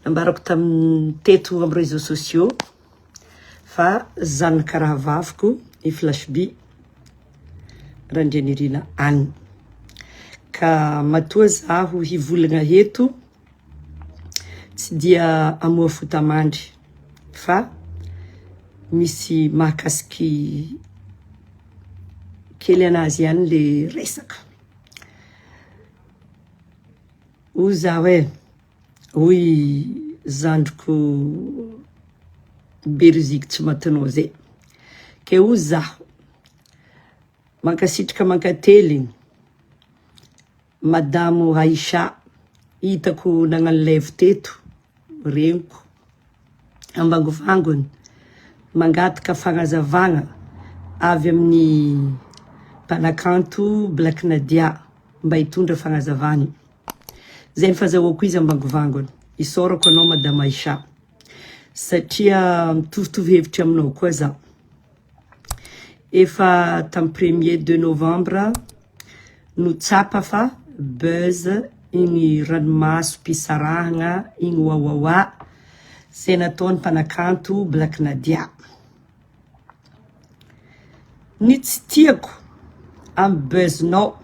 Nambarako tamin'ny teto amin'ny réseaux sociaux fa zanaka rahavaviko i Flash B Randrianirina Anne. Ka matoa zaho hivolagna eto tsy dia amoha fotamandry fa misy mahakasiky kely anazy ihany le resaka. Hoy zaho e, hoy zandriko Beriziky tsy matinao zay, ke hoy zaho, mankasitraka mankateligny Madamo Aïcha, hitako nagnano live teto, regniko ambangovangony mangataka fagnazavagna avy amin'ny mpanakanto Black Nadia mba hitondra fagnazavagny. Zay ny fazahoako izy ambangovangony. Isaorako anao Madame Aïcha satria mitovitovy hevitra aminao koa za. Efa tamin'ny premier de novembre no tsapa fa buzz igny ranomasom-pisarahagna igny wawawa zay nataon'ny mpanakanto Black Nadia. Ny tsy tiako amin'ny buzz-nao,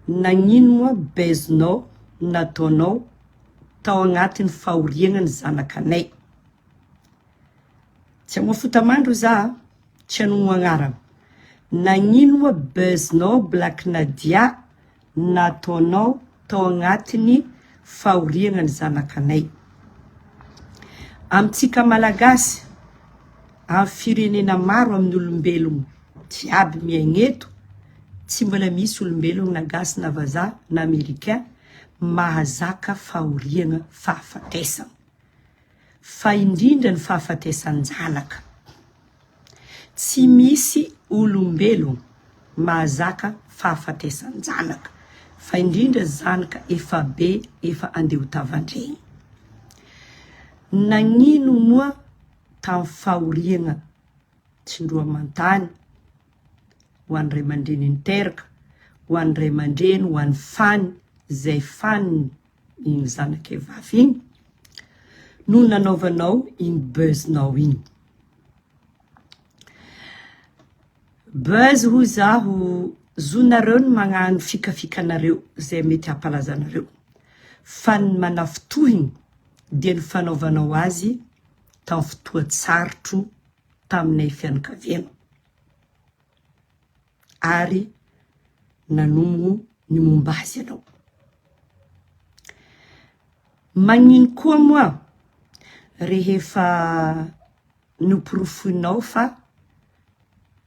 nagnino moa buzz-nao nataonao tao agnatin'ny fahoriagna ny zanakanay? Tsy hamoa fotamandry za a, tsy hanogno agnarana. Nagnino moa buzz nao Black Nadia nataonao tao agnatiny fahoriagna ny zanakanay. Amintsika Malagasy, amin'ny firenena maro amin'ny olombelogno jiaby miaigna eto, tsy mbola misy olombelogno na gasy na vazaha na americain mahazaka fahoriagna fahafatesagna. Fa indrindra ny fahafatesan-janaka. Tsy misy olombelogno mahazaka fahafatesan-janaka, fa indrindra zanaka efa be efa andeha ho tavan-dregny. Nagnino moa tamin'ny fahoriagna tsindroa aman-tany ho an'ny ray aman-dreny niteraka, ho an'ny ray aman-dreny, ho an'ny fany izay faniny iny zanakay vavy iny no nanaovanao iny buzz-nao iny. Buzz hoy zaho, zonareo ny magnano fikafikanareo izay mety hampalaza anareo, fa ny manafintohiny dia ny fanaovanao azy tamin'ny fotoan-tsarotro taminay fianakaviana. ary nanomogno ny momba azy ianao. Magnino koa moa rehefa noporofoinao fa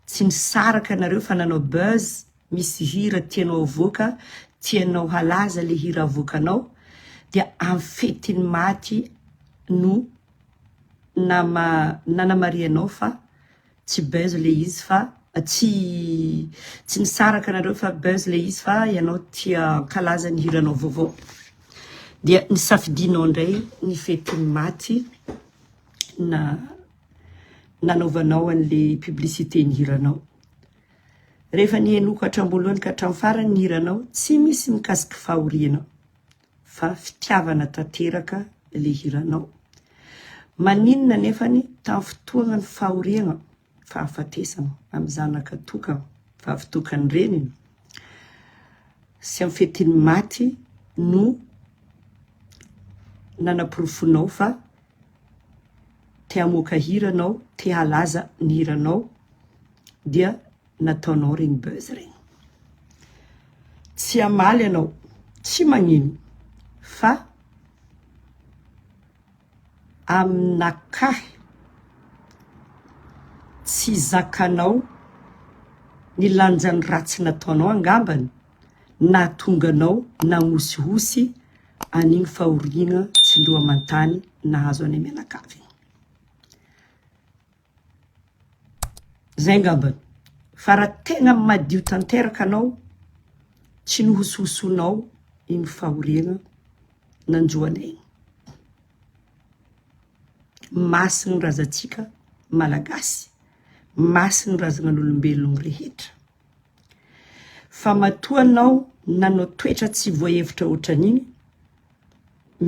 tsy nisaraka nareo fa nanao buzz, misy hira tianao avoaka, tianao halaza le hira avoakanao dia amin'ny fetin'ny maty no nama nanamarihanao fa Tsy buzz le izy fa tsy tsy nisaraka nareo fa buzz le izy fa ianao tia ankalaza ny hiranao vaovao dia nisafidinao ndray ny fetin'ny maty na nanaovanao an'le publicité ny hiranao. Rehefa nihainoako hatramboalohany ka hatramin'ny farany ny hiranao tsy misy mikasiky fahoriana. fa fitiavana tanteraka le hiranao. Maninona nefany tam fotoagna ny fahoriagna, fahafatesagna am zanaka tokagna, vavy tokan'ny reniny sy am fetin'ny maty no nanaporofonao fa te hamoaka hira anao, te halaza ny hiranao dia nataonao regny buzz regny. Tsy hamaly anao, tsy magnino fa aminakahy tsy zakanao ny lanjan'ny ratsy nataonao angambany nahatonga anao nagnosihosy an'igny fahoriagna tsindroa aman-tany nahazo anay mianakavy igny. Zay angambany. Fa raha tegna madio tanteraka anao, tsy nohosohosonao igny fahoriagna nanjo anay igny. Masigny razantsika Malagasy, masigny razagnan'olombelogno rehetra. Fa matoa anao nanao toetra tsy voahevitra ohatran'igny.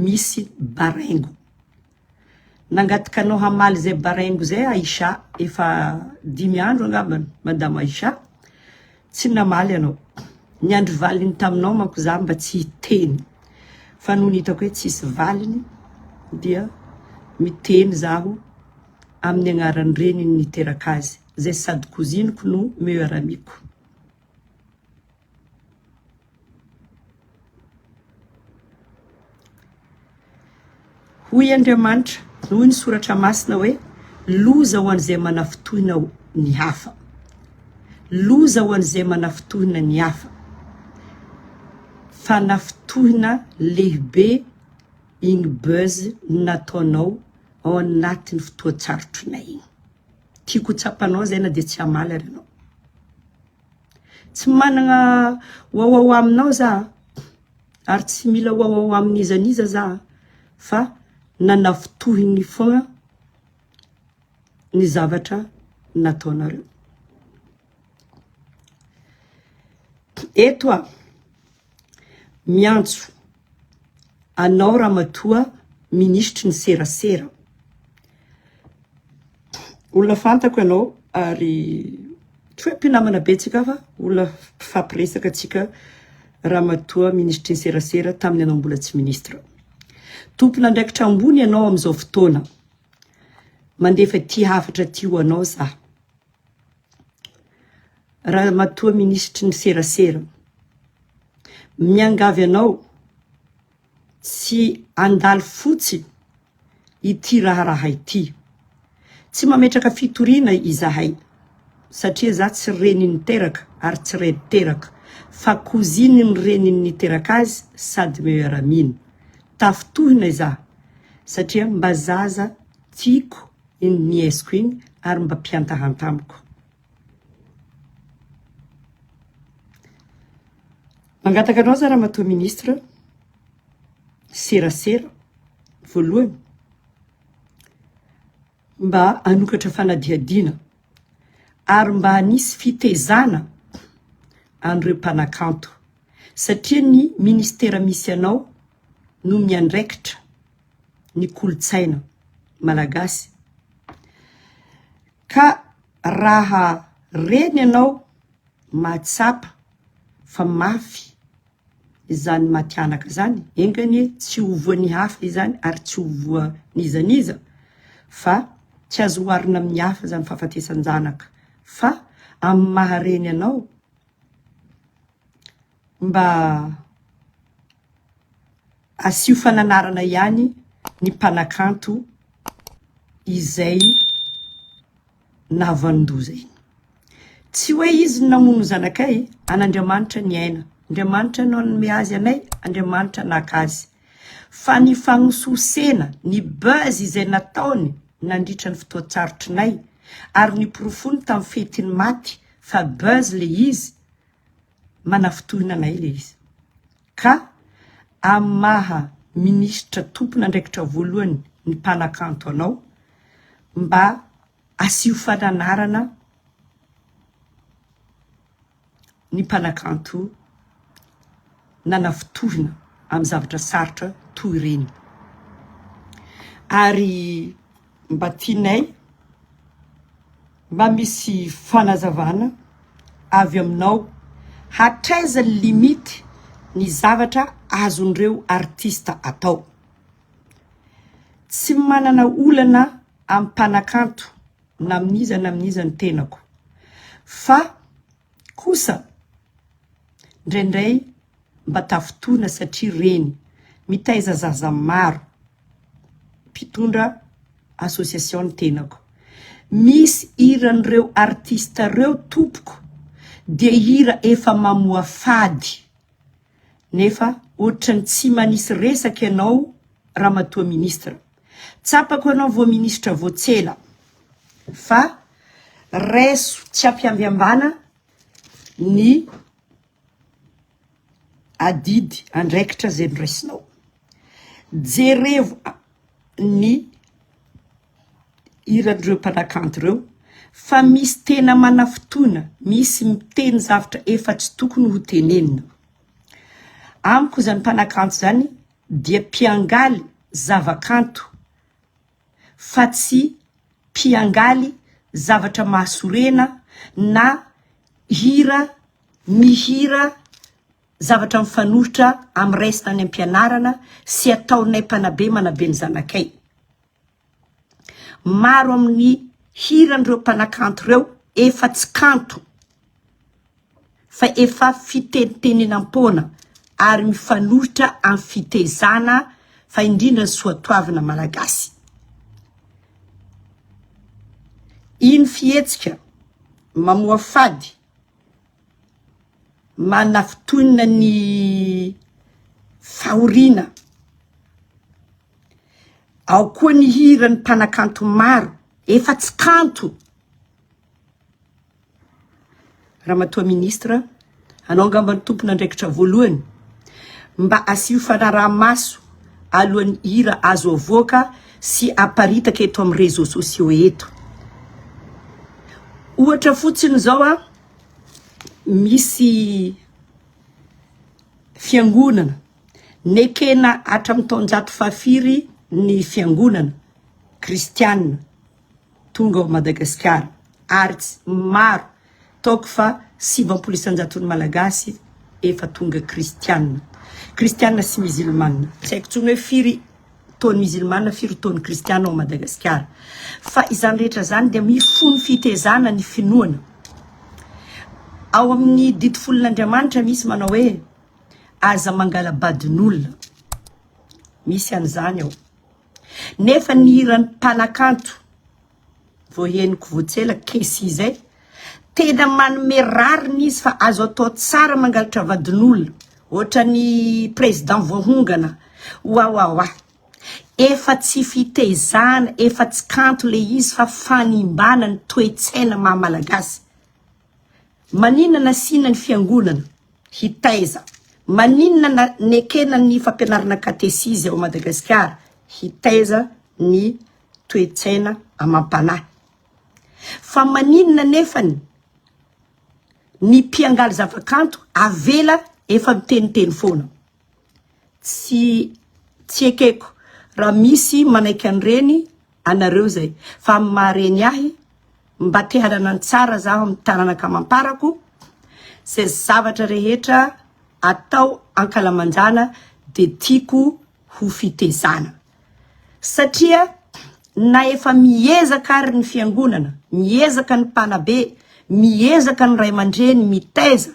misy baraingo. Nangataka anao hamaly izay baraingo izay Aïcha efa dimy andro angambany madame Aïcha, tsy namaly ianao. Niandry valiny taminao manko za mba tsy hiteny fa nony hitako hoe tsisy valiny dia miteny zaho amin'ny agnaran'ny reniny niteraka azy izay sady cousine-ko no meilleur ami-ko. Hoy Andriamanitra, hoy ny soratra masina hoe, loza ho an'izay manafintohina ny hafa. Loza ho an'izay manafintohina ny hafa. Fanafintohina lehibe iny buzz nataonao ao anatin'ny fotoan-tsarotronay iny. Tiako ho tsapanao izay na dia tsy hamaly ary ianao. Tsy managna wawawa aminao za ary tsy mila wawawa amin'iza n'iza za fa nanavitohiny foagna ny zavatra nataonareo. Eto aho miantso anao ramatoa minisitry ny serasera, olona fantako ianao ary tsy hoe mpinamana be tsika fa olona mpifampiresaka tsika ramatoa minisitry ny serasera tamin'ny ianao mbola tsy ministre. Tompon'andraikitra ambony ianao amin'izao fotoana, mandefa ity hafatra ity ho anao za. Ramatoa minisitry ny serasera, miangavy anao tsy handalo fotsiny ity raharaha ity. Tsy mametraka fitoriana izahay satria za tsy reniny niteraka ary tsy reny teraka fa cousine ny reniny niteraka azy sady meilleur amie-ny. Tafintohina izaho satria mba zaza tiako iny nièce-ko iny ary mba mpiantahanta amiko. Mangataka anao za ramatoa ministre serasera voalohany mba hanokatra fanadihadiana ary mba hanisy fitezana an'ireo mpanakanto satria ny ministera misy anao no miandraikitra ny kolontsaina malagasy ka raha reny ianao mahatsapa fa mafy izany maty anaka izany, enga anie tsy ho voan'ny hafa izany ary tsy ho voan'iza n'iza fa tsy azo oharina amin'ny hafa izany fahafatesan-janaka fa amin'ny maha reny anao mba Asio fananarana ihany ny mpanakanto izay nahavanon-doza iny. Tsy hoe izy no namono ny zanakay, an'Andriamanitra ny aina. Andriamanitra no nanome azy anay, Andriamanitra naka azy. Fa ny fagnosihosena, ny buzz izay nataony nandritra ny fotoan-tsarotrinay, ary niporofoiny tamin'ny fetin'ny maty fa buzz le izy, manafintohina anay le izy. Ka amin'ny maha minisitra tompon'andraikitra voalohany ny mpanakanto anao, mba asio fananarana ny mpanakanto nanafintohina amin'ny zavatra sarotra toy ireny. Ary mba tianay Mba misy fanazavana avy aminao hatraiza ny limite ny zavatra azon'ireo artiste atao. Tsy manana olana amin'ny mpanakanto na amin'iza na amin'iza ny tenako fa kosa indraindray mba tafintohina satria reny mitaiza zaza maro mpitondra association ny tenako. Misy hiran'ireo artiste reo tompoko dia hira efa mamoafady nefa otrany tsy manisy resaka ianao ramatoa ministre. Tsapako ianao vao ministra vao tsela fa raiso tsy ampiambiambana ny adidy andraikitra zay noraisinao. Jerevo ny hiran'ireo mpanakanto ireo fa misy tena manafintohina, misy miteny zavatra efa tsy tokony ho tenenina. Amiko izany mpanakanto izany. dia mpiangaly zavakanto fa tsy mpiangaly zavatra mahasorena na hira mihira zavatra mifanohitra amin'ny raisina any am-pianarana sy ataonay mpanabe manabe ny zanakay. Maro amin'ny hiran'ireo mpanakanto ireo efa tsy kanto fa efa fitenitenenam-poana ary mifanohitra amin'ny fitezana fa indrindra ny soatoavina malagasy. Iny fihetsika mamoafady manafintohina ny fahoriana. Ao koa ny hiran'ny mpanakanto maro efa tsy kanto. Ramatoa ministre, anao angamba no tompon'andraikitra voalohany, mba asio fanaraha-maso alohan'ny hira azo avoaka sy aparitaka eto amin'ny réseaux sociaux eto. Ohatra fotsiny izao a, misy fiangonana Nekena hatramin'ny taonjato fahafiry ny fiangonana kristiana tonga ao Madagasikara ary tsy maro taoko fa 90 isan-jaton'ny Malagasy efa tonga kristiana. Kristiana sy mizilmana. Tsy haiko intsony hoe firy taon'ny mizilmana firy taon'ny kristiana ao Madagasikara. Fa izany rehetra izany dia mifono fitezana ny finoana. Ao amin'ny didy folon'Andriamanitra misy manao hoe Aza mangala-badin'olona. Misy an'izany ao. Nefa ny hiran'ny mpanakanto vao henoko vao tsy ela, Kessy izay, tena manome rariny izy fa azo atao tsara mangalatra vadin'olona. Ohatran'ny président voahongana. Wawawa. Efa tsy fitezana, efa tsy kanto le izy fa fanimbana ny toe-tsaina maha malagasy. Maninona nasiana ny fiangonana hitaiza? Maninona na nekena ny fampianarana katesizy ao Madagasikara hitaiza ny toe-tsaina amam-panahy? Fa maninona nefany ny mpiangaly zava-kanto avela efa miteniteny foana? Tsy tsy ekeko raha misy manaiky an'ireny anareo zay fa amin'ny maha reny ahy mba te hanana ny tsara zaho amin'ny taranaka amam-parako zay zavatra rehetra atao ankalamanjana de tiako ho fitezana satria na efa miezaka ary ny fiangonana miezaka ny mpanabe miezaka ny ray aman-dreny mitaiza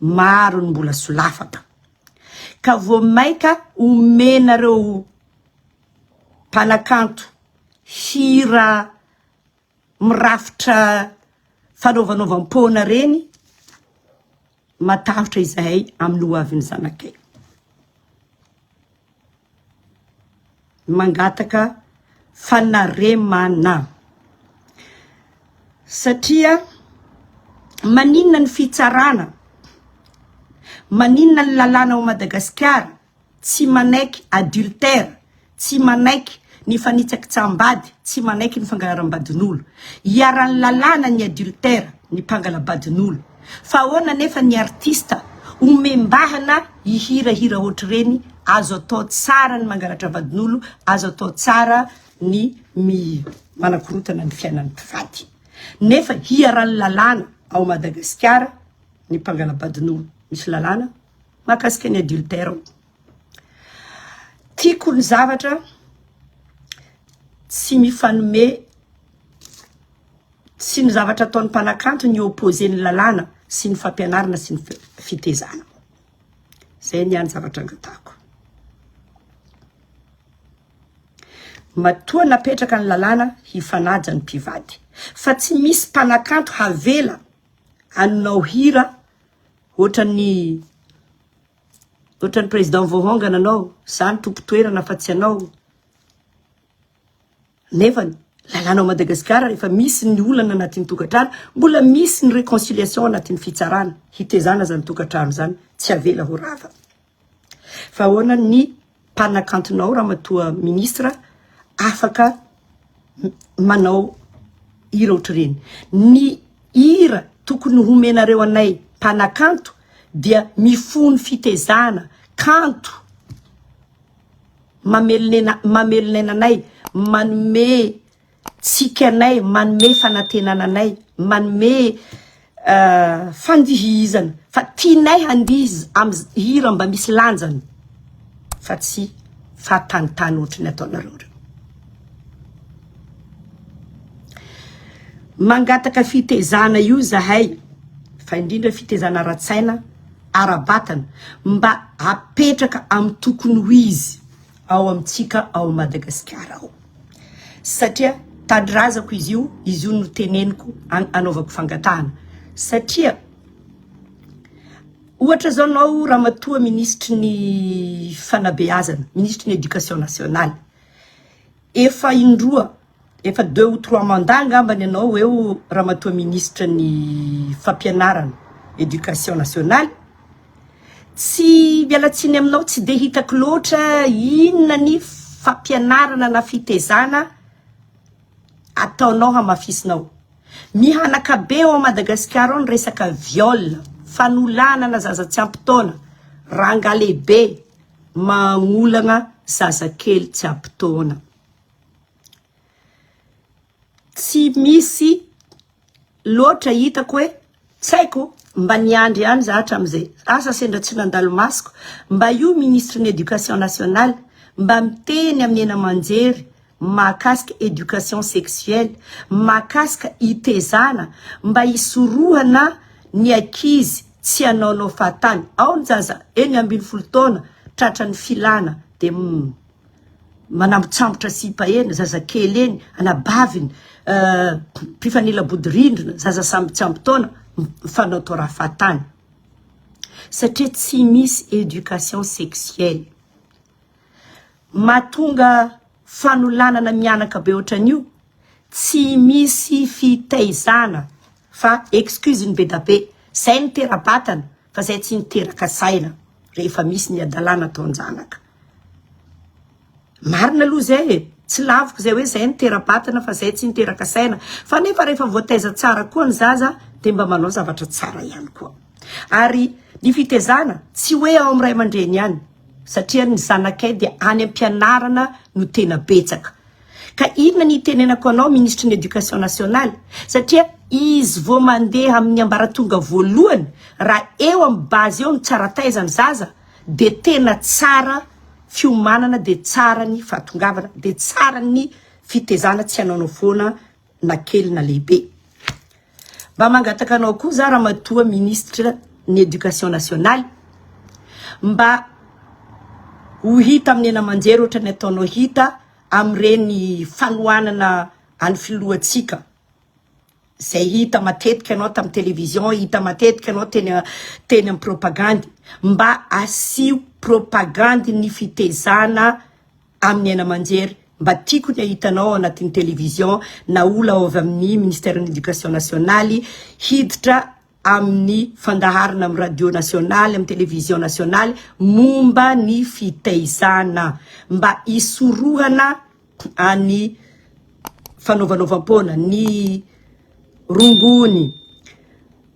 Maro ny mbola solafaka ka vao maika omenareo mpanakanto hira mirafitra fanaovanaovam-poana reny, matahotra izahay amin'ny ho avin'ny zanakay. Mangataka fanaremana satria maninona ny fitsarana, maninona ny lalàna ao Madagasikara tsy manaiky adultère, tsy manaiky ny fanitsakitsaham-bady, tsy manaiky ny fangalaram-badin'olo. Iharan'ny lalàna ny adultère, ny mpangala-badin'olo. Fa ahoana anefa ny artiste omem-bahana hihirahira ohatr'ireny, azo atao tsara ny mangalatra vadin'olo, azo atao tsara ny mi manakorotana ny fiainan'ny mpivady. Nefa hiharan'ny lalàna ao Madagasikara ny mpangala-badin'olo. Misy lalàna mahakasika ny adultère ao. Tiako ny zavatra tsy mifanome tsy ny zavatra ataon'ny mpanakanto ny opposé ny lalàna sy ny fampianarana sy ny fitezana. Zay ny any zavatra angatahako. Matoa napetraka ny lalàna hifanaja ny mpivady fa tsy misy mpanakanto havela hanao hira ohatran'ny ohatran'ny président voahongana anao, za ny tompon-toerana fa tsy anao. Nefa ny lalàna ao Madagasikara rehefa misy ny olana anatin'ny tokantrano, mbola misy ny réconciliation anatin'ny fitsarana, hitezana zany tokantrano zany, tsy avela ho rava. Fa ahoana ny mpanakantonao ramatoa ministre afaka manao hira ohatr'ireny? Ny hira tokony homenareo anay mpanakanto dia mifono fitezana, kanto. Mamelonena mamelon'aina anay, manome tsiky anay, manome fanantenana anay, manome fandihizana fa tianay handihy am hira mba misy lanjany fa tsy fahatanitany ohatry ny ataonareo reo. Mangataka fitezana io zahay fa indrindra fitezana ara-tsaina, ara-batana mba apetraka amin'ny tokony ho izy ao amintsika ao Madagasikara ao satria tanindrazako izy io, izy io no teneniko anaovako fangatahana satria ohatra zao anao ramatoa minisitry ny fanabeazana, minisitry ny éducation nationale efa indroa efa deux ou trois mandats angambany ianao eo ramatoa minisitra ny fampianarana, éducation nationale. Tsy miala tsiny aminao tsy de hitako loatra inona ny fampianarana na fitezana ataonao hamafisinao. Mihanaka be ao Madagasikara ao ny resaka viol, fanolanana zaza tsy ampy taona, rangahy lehibe magnolagna zazakely tsy ampy taona. Tsy misy loatra hitako hoe tsy haiko mba niandry ihany za hatramin'izay asa sendra tsy nandalo masoko mba io ministre ny éducation nationale mba miteny amin'ny eny aman-jery mahakasika éducation sexuelle mahakasika hitezana mba hisorohana ny ankizy tsy hanaonao fahatany ao ny zaza 16 taona tratran'ny filana dia manambotsambotra sipa eny, zazakely eny, anabaviny, mpifanila bodirindrina, zaza samby tsy ampy taona, mifanao tao raha fahatany. Satria tsy misy éducation sexuelle. Mahatonga fanolanana mianaka be ohatran'io, tsy misy fitaizana fa excuse ny bedabe, zay nitera-batana fa zay tsy niteraka saina rehefa misy ny hadalana ataon-janaka. Marina aloha zay e! Tsy laviko zay hoe zay nitera-batana fa zay tsy niteraka saina. Fa nefa rehefa voataiza tsara koa ny zaza dia mba manao zavatra tsara ihany koa. Ary ny fitezana tsy hoe ao amin'ny ray aman-dreny ihany satria ny zanakay dia any am-pianarana no tena betsaka. Ka inona ny hitenenako anao minisitry ny éducation nationale satria izy vao mandeha amin'ny ambaratonga voalohany raha eo amin'ny base eo no tsara taiza ny zaza dia tena tsara fiomanana dia tsara ny fahatongavana dia tsara ny fitezana tsy hanaonao foana na kely na lehibe. Mba mangataka anao koa za ramatoa ministre ny éducation nationale mba ho hita amin'ny ena aman-jery ohatra ny ataonao hita amin'ireny fanohanana an'ny filohantsika Izay hita matetika anao tamin'ny télévision, hita matetika anao teny teny amin'ny propagandy. Mba asio propagandy ny fitezana amin'ny haino aman-jery. Mba tiako ny hahita anao ao anatin'ny télévision na olona avy amin'ny ministère ny éducation nationale hiditra amin'ny fandaharana amin'ny radio nationale, amin'ny télévision nationale momba ny fitaizana mba hisorohana any fanaovanaovam-poana, ny rongony,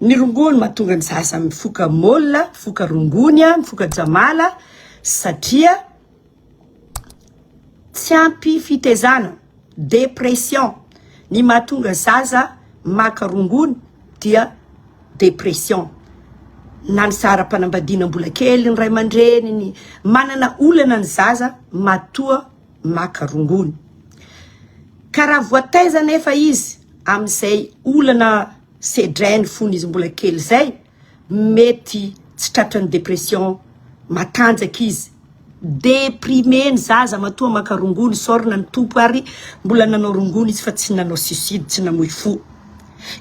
ny rongony mahatonga ny zaza mifoka môla, mifoka rongony, mifoka jamala satria tsy ampy fitaizana, dépression, ny mahatonga zaza maka rongony dia dépression, na ny saram-panambadiana mbola kely ny ray aman-dreniny, manana olana ny zaza matoa maka rongony. Ka raha voataiza anefa izy amin'izay olana sedrainy fony izy mbola kely izay, mety tsy tratran'ny dépression matanjaka izy. Déprimé ny zaza matoa maka rongony, isaorana ny Tompo ary mbola nanao rongony izy fa tsy nanao suicide, tsy namoy fo.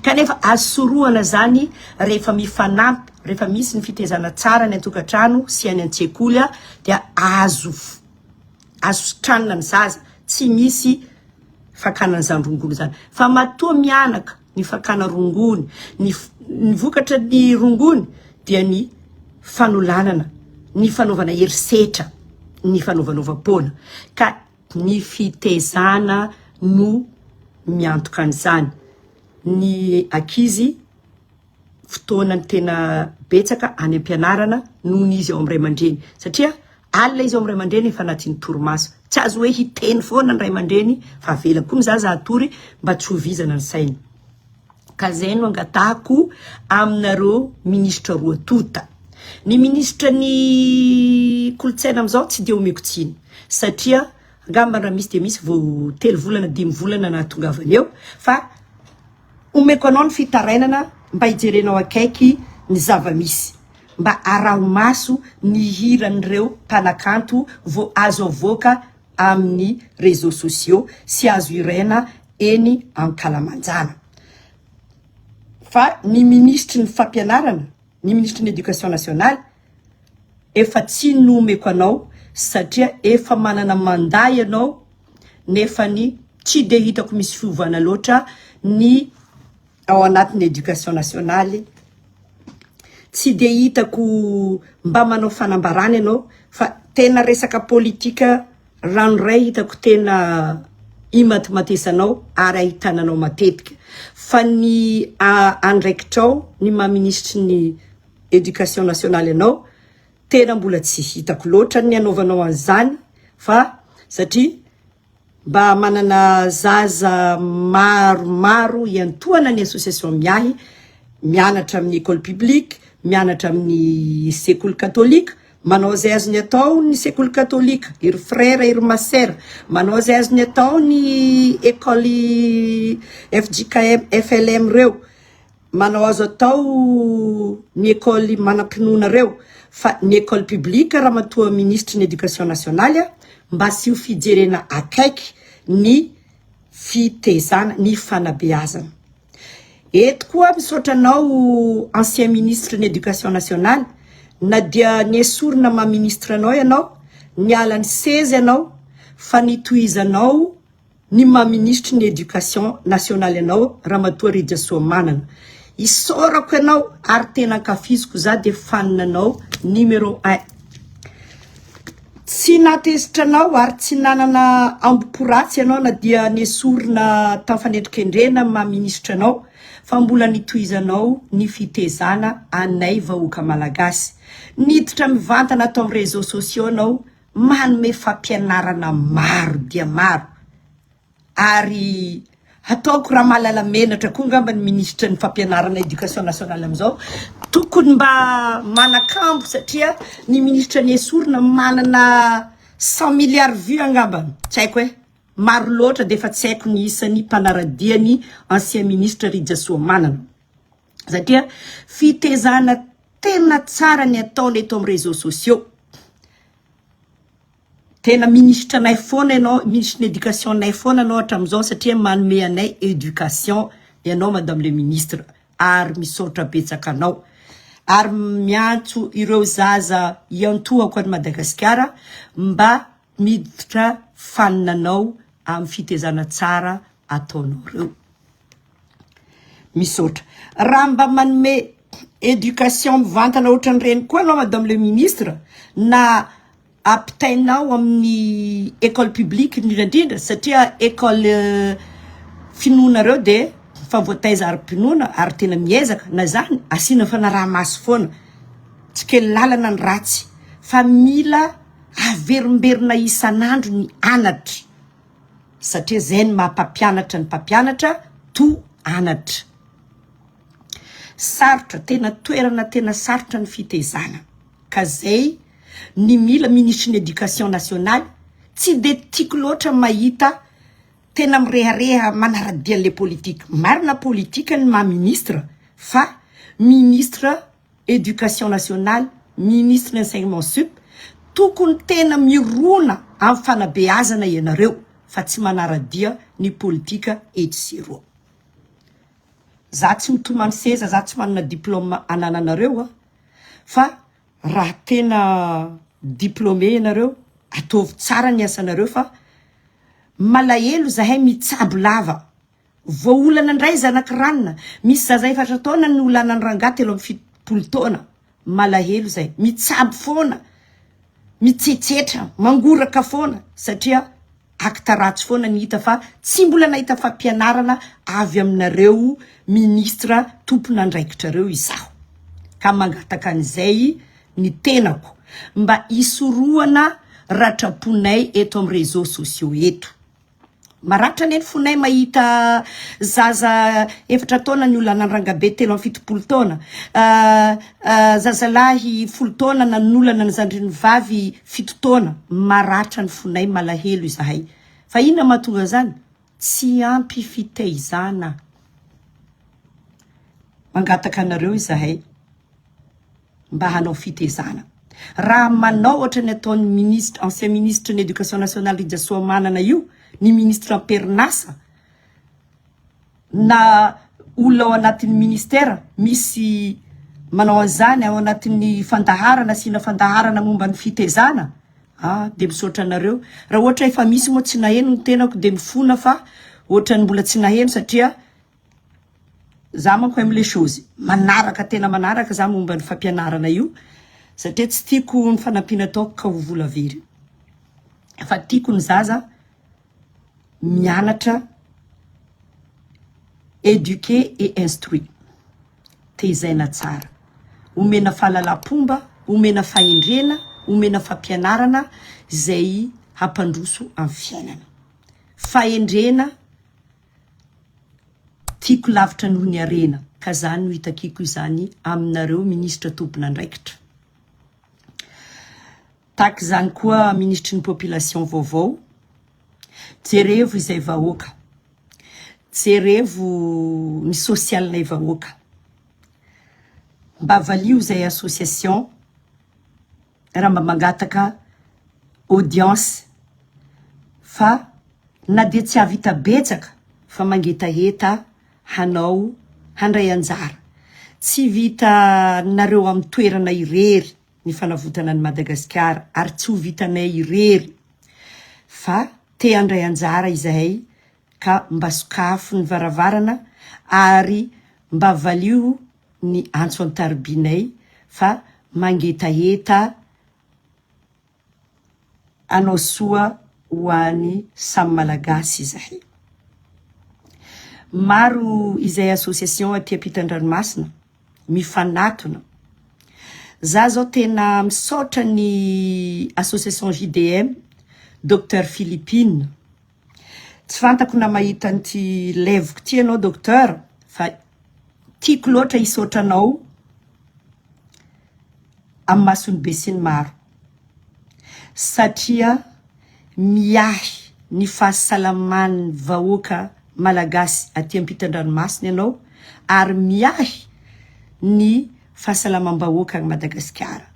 Kanefa azo sorohana izany rehefa mifanampy, rehefa misy ny fitaizana tsara any an-tokantrano sy any an-tsekoly dia azo azo sitranina ny zaza, tsy misy fakana an'izany rongony izany. Fa matoa mianaka ny fakana rongony, ny ny vokatra ny rongony dia ny fanolanana, ny fanaovana herisetra, ny fanaovanaovam-poana. Ka ny fitezana no miantoka an'izany. Ny ankizy fotoana ny tena betsaka any am-pianarana noho ny izy ao amin'ny ray aman-dreny satria. Alina izy ao amin'ny ray aman-dreny efa anatin'ny torimaso. Tsy azo hoe hiteny foana ny ray aman-dreny fa avela koa ny zaza hatory mba tsy ho vizana ny sainy. Ka zay no angatahako aminareo minisitra roa tonta. Ny minisitra ny kolontsaina amin'izao tsy dia omeko tsiny satria angamba raha misy dia misy vao telo volana dimy volana nahatongavany eo fa omeko anao ny fitarainana mba hijerenao akaiky ny zava-misy. Mba araho maso ny hiran'ireo mpanakanto vao azo avoaka amin'ny réseaux sociaux sy azo hiraina eny ankalamanjana. Fa ny minisitry ny fampianarana, ny minisitry ny éducation nationale efa tsy nomeko anao satria efa manana mandat ianao nefany tsy dia hitako misy fiovana loatra ny ao anatin'ny éducation nationale. Tsy dia hitako mba manao fanambarana ianao fa tena resaka politika ranoray hitako tena imatimatesanao ary ahitana anao matetika fa ny andraikitrao ny maha minisitry ny éducation nationale anao tena mbola tsy hitako loatra ny anaovanao an'izany fa satria Mba manana zaza maromaro iantohana ny association miahy, mianatra amin'ny école publique, mianatra amin'ny sekoly katolika, manao izay azony atao ny sekoly katolika, iry frère iry masera, manao izay azony atao ny école fjkm, flm reo. Manao azo atao ny école manam-pinoana reo fa ny école publique ramatoa minisitry ny éducation nationale a, mba asio fijerena akaiky ny fitezana, ny fanabeazana. Eto koa misaotra anao ancien ministre ny éducation nationale na dia nesorina maha ministre anao ianao, niala ny seza ianao fa nitohizanao ny maha minisitry ny éducation nationale anao Ramatoa Rijasoamanana. Isaorako ianao ary tena ankafiziko za dia fan anao numéro un. Tsy nahatezitra anao ary tsy nanana ambo-po ratsy ianao na dia nesorina tamin'ny fanendrikendrehana ny maha minisitra anao fa mbola nitohizanao ny fitezana anay vahoaka malagasy. Niditra mivantana ato amin'ny réseaux sociaux anao manome fampianarana maro dia maro ary ataoko raha mahalala menatra koa angamba ny minisitry ny fampianarana éducation nationale amin'izao tokony mba manakambo satria ny minisitra ny esorina manana 100 milliards vues angamba tsy haiko e maro loatra dia efa tsy haiko ny isan'ny mpanaradia ny ancien ministre Rijasoamanana satria fitezana tena tsara ny ataony eto amin'ny réseaux sociaux. Tena minisitra anay foana ianao, minisitry ny éducation nay foana ianao hatramin'izao satria manome anay éducation ianao madame le ministre ary misaotra betsaka anao. Ary miantso ireo zaza iantohako any Madagasikara mba miditra fanina anao amin'ny fitezana tsara ataonao ireo. Misaotra. Raha mba manome éducation mivantana ohatran'ireny koa ianao madame le ministre na ampitainao amin'ny école publique indrindra indrindra satria école finoanareo dia efa voataiza ara-pinoana ary tena miezaka na izany asiana fanaraha-maso foana tsy kely lalana ny ratsy fa mila averimberina isan'andro ny anatra. satria zay ny maha mpampianatra ny mpampianatra to anatra. Sarotra, tena toerana tena sarotra ny fitezana ka zay ny mila minisitry ny éducation nationale tsy de tiako loatra mahita tena mirehareha manaradia an'le politique. Marina politique ny maha ministre fa ministre Education nationale, ministre ny enseignement sup, tokony tena mirona amin'ny fanabeazana ianareo fa tsy manaradia ny politika etsy sy eroa. Za tsy mitomany seza, za tsy manana diplôme anananareo a, fa raha tena diplômé ianareo ataovy tsara ny asanareo fa malahelo zahay mitsabo lava. Voaolana indray zanak'i ranona. Misy zaza efatra taona nolanan'i rangahy 73 taona. Malahelo zay. Mitsabo foana. Mitsetsetra, mangoraka foana satria acte ratsy foana ny hita fa tsy mbola nahita fampianarana avy aminareo ministre tompon'andraikitrareo izaho. Ka mangataka an'izay ny tenako. mba hisorohana ratram-ponay eto amin'ny réseaux sociaux eto. Maratra anie ny fonay mahita zaza efatra taona ny olana rangabe 73 taona, zazalahy 10 taona nanolana ny zandriny vavy 7 taona. Maratra ny fonay, malahelo izahay. Fa inona mahatonga an'izany? Tsy ampy fitaizana. Mangataka anareo izahay mba hanao fitezana. Raha manao ohatra ny ataon'ny ministre, ancien ministre ny éducation nationale Rija Soamanana io, ny ministre am-perinasa na olona ao anatin'ny ministère misy manao an'izany ao anatin'ny fandaharana, asiana fandaharana momba ny fitezana, ah dia misaotra anareo. Raha ohatra efa misy moa tsy naheno ny tenako dia mifona fa ohatran'ny mbola tsy naheno satria Za manko aime les choses manaraka tena manaraka za momba ny fampianarana io satria tsy tiako ny fanampiana ataoko ka ho vola very fa tiako ny zaza mianatra éduqué et instruit tezaina tsara omena fahalalam-pomba omena fahendrena omena fampianarana izay hampandroso amin'ny fiainana fahendrena Tiako lavitra noho ny harena ka zany no hitakiko izany aminareo minisitra tompon'andraikitra. Tahaka izany koa minisitry ny population vaovao, jerevo izay vahoaka, jerevo ny sosialinay vahoaka, mba valio izay association raha mba mangataka audience fa na dia tsy hahavita betsaka fa mangetaheta hanao handray anjara. Tsy vitanareo amin'ny toerana irery ny fanavotana an'i Madagasikara ary tsy ho vitanay irery fa te handray anjara izahay ka mba sokafo ny varavarana ary mba valio ny antso an-tarobinay fa mangetaheta hanao soa ho an'ny samy Malagasy izahay. Maro izay association aty ampitan-dranomasina mifanatona. Za zao tena misaotra ny association JDM, Docteur Philippine. Tsy fantako na mahita an'ity levoko ity ianao docteur fa tiako loatra hisaotra anao amin'ny mason'ny besinimaro satria miahy ny fahasalaman'ny vahoaka malagasy aty ampitan-dranomasina ianao ary miahy ny fahasalamam-bahoaka any Madagasikara.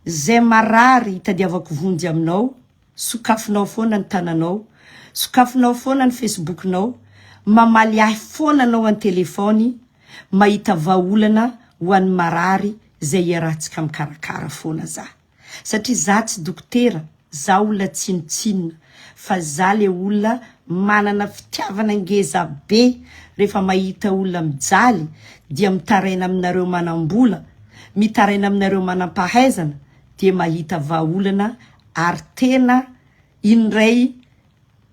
Zay marary hitadiavako vonjy aminao Sokafinao foana ny tananao, sokafinao foana ny Facebook-nao, mamaly ahy foana anao an-telefaony, mahita vahaolana ho an'ny marary izay iarahantsika mikarakara foana za. Satria za tsy dokotera, za olona tsinontsinona, fa za le olona manana fitiavana ngeza be, rehefa mahita olona mijaly dia mitaraina aminareo manam-bola, mitaraina aminareo manam-pahaizana dia mahita vahaolana ary tena indray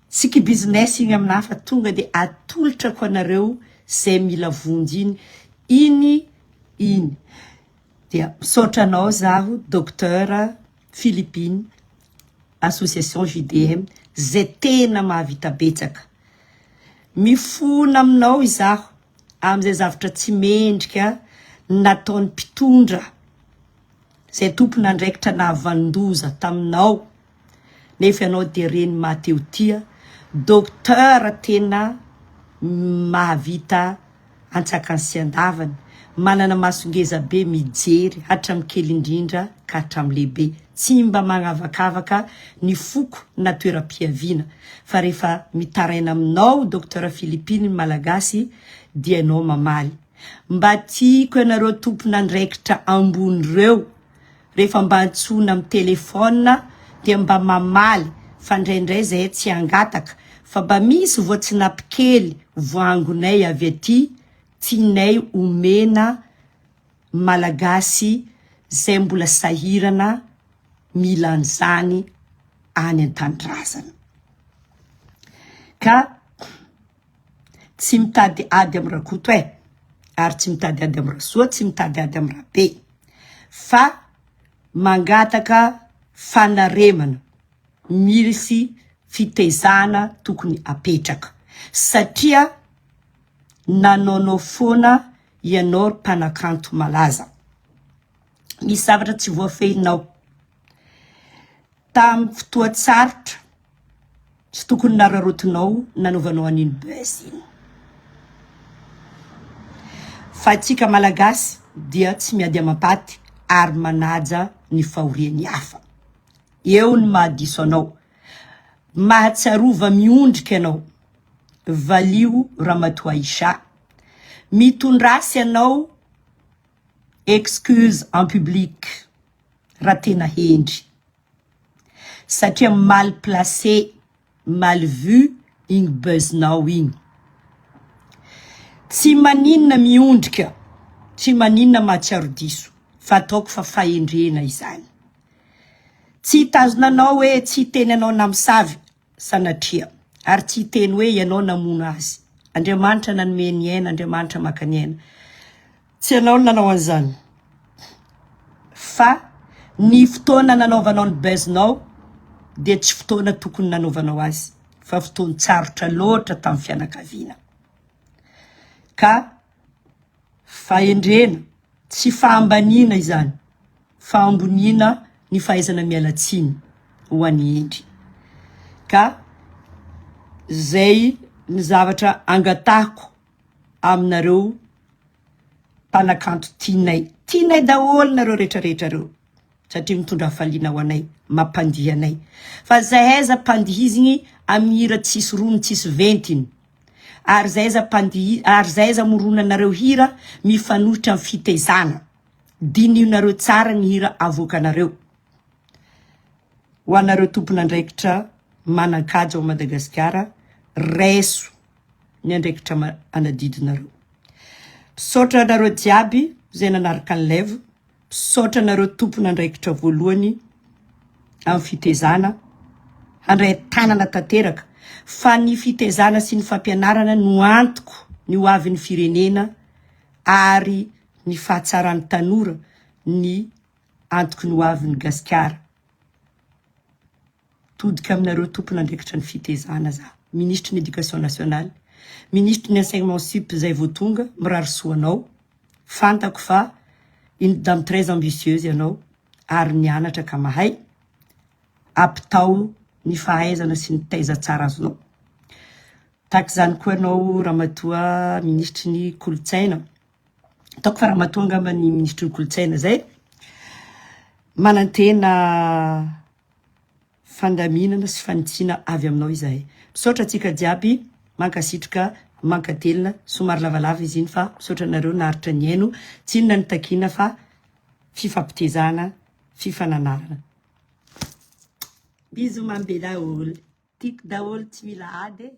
tsy ki business igny aminah fa tonga de atolotrako anareo zay mila vonjy iny iny iny dia misaotra anao zaho docteur Philippine association JDM zay tena mahavita betsaka mifona aminao izaho amizay zavatra tsy mendrika nataon'ny mpitondra Izay tompon'andraikitra nahavanon-doza taminao nefa ianao dia reny mahateo tia, docteur tena mahavita antsakany sy andavany, manana maso ngeza be mijery hatramin'ny kely indrindra ka hatramin'ny lehibe, tsy mba magnavakavaka ny foko na toeram-piaviana fa rehefa mitaraina aminao docteur Philippine ny Malagasy dia ianao mamaly. Mba tiako ianareo tompon'andraikitra ambony reo rehefa mba antsoina amin'ny téléphone dia mba mamaly fa ndraindray zahay tsy hangataka fa mba misy voatsinapy kely voangonay avy aty tianay omena Malagasy zay mbola sahirana mila an'izany any an-tanindrazana ka Tsy mitady ady amin'i Rakoto eh! Ary tsy mitady ady amin'i Rasoa, tsy mitady ady amin'i Rabe. Fa. Mangataka fanaremana, misy fitaizana tokony apetraka satria nanaonao foana ianao ry mpanakanto malaza. Misy zavatra tsy voafehinao. Tamin'ny fotoan-tsarotra tsy tokony nararaotinao nanaovanao an'iny buzz iny. Fa antsika Malagasy dia tsy miady amam-paty ary manaja ny fahorian'ny hafa. Eo ny mahadiso anao. Mahatsiarova miondrika ianao. Valio Ramatoa Aisha. Mitondrasy ianao excuse en public raha tena hendry. Satria mal placé, mal vu igny buzz-nao igny. Tsy maninona miondrika, tsy maninona mahatsiaro diso fa ataoko fa fahendrena izany. Tsy hitazona anao hoe tsy hiteny anao namosavy sanatria ary tsy hiteny hoe ianao namono azy. Andriamanitra nanome ny aina, Andriamanitra maka ny aina. Tsy ianao no nanao an'izany fa ny fotoana nanaovanao ny buzz-nao dia tsy fotoana tokony nanaovanao azy fa fotoan-tsarotra loatra tamin'ny fianakaviana. Ka fahendrena, tsy fahambaniana izany, fahamboniana ny fahaizana miala tsiny ho an'i Hendry. Ka zay ny zavatra angatahiko aminareo mpanakanto tianay. Tianay daholo nareo rehetra rehetra reo satria mitondra hafaliana ho anay, mampandihy anay. Fa zahay aza mpandihizigny amin'ny hira tsisy rony tsisy ventiny. Ary zahay aza mpandihi ary zahay aza amoronanareo hira mifanohitra amin'ny fitaizana. Dinihonareo tsara ny hira avoakanareo. Ho anareo tompon'andraikitra manan-kaja ao Madagasikara, raiso ny andraikitra anadidinareo. Misaotra anareo jiaby izay nanaraka ny live, misaotra anareo tompon'andraikitra voalohany amin'ny fitezana, handray tanana tanteraka fa ny fitezana sy ny fampianarana no antoko ny ho avin'ny firenena ary ny fahatsaran'ny tanora ny antoky ny ho avin'ny Gasikara. Todika aminareo tompon'andraikitra ny fitezana za, minisitry ny éducation nationale, minisitry ny enseignement sup zay vao tonga, mirary soa anao, fantako fa une dame très ambitieuse ianao ary nianatra ka mahay, ampitao ny fahaizana sy ny taiza tsara azonao. Tahaka izany koa ianao ramatoa minisitry ny kolontsaina, ataoko fa ramatoa angamba ny minisitry ny kolontsaina zay, manantena fandaminana sy fanitsiana avy aminao izahay. Misaotra antsika jiaby, mankasitrka, mankatelina, somary lavalava izy iny fa misaotra anareo naharitra nihaino, tsy inona no takiana fa fifampitezana, fifananarana. Bisous mamy be daholo. Tiako daholo tsy mila ady e.